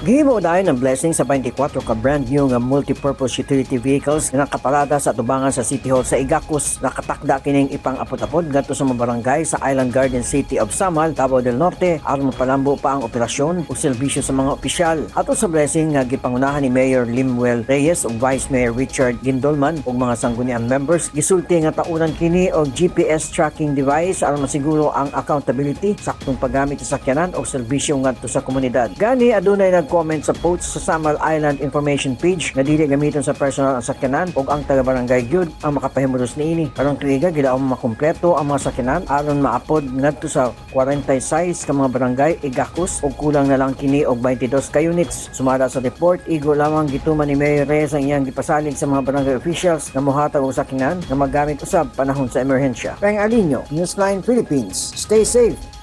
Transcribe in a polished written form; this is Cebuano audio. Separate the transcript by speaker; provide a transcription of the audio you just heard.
Speaker 1: Gihimo dayon ang blessing sa 24 ka brand new nga multipurpose utility vehicles nga nakaparada sa atubangan sa City Hall sa Igacos. Nakatakda kining ipang-apod-apod ngadto sa mga barangay sa Island Garden City of Samal, Davao del Norte, aron mapalambo pa ang operasyon ug serbisyo sa mga opisyal. Ato sa blessing nga gipangunahan ni Mayor Limuel Reyes ug Vice Mayor Richard Gindolman ug mga sangguniang members, gisulti nga tauran kini og GPS tracking device aron masiguro ang accountability, saktong paggamit sa sakyanan o serbisyo ngadto sa komunidad. Gani adunay nag-comment sa post sa Samal Island Information page nga dili gamiton sa personal ang sakyanan ug ang taga-barangay gyud ang makapahimulos niini. Karong tuiga, gilaom makumpleto ang mga sakyanan aron maapod ngadto sa 46 ka mga barangay Igacos ug kulang na lang kini og 22 ka units. Sumala sa report, igo lamang gituman ni Mayor Reyes ang iyang gipasalig sa mga barangay officials nga mohatag og sakyanan nga magamit usab panahon sa emerhensya. Peng Alinio, Newsline Philippines. Stay safe.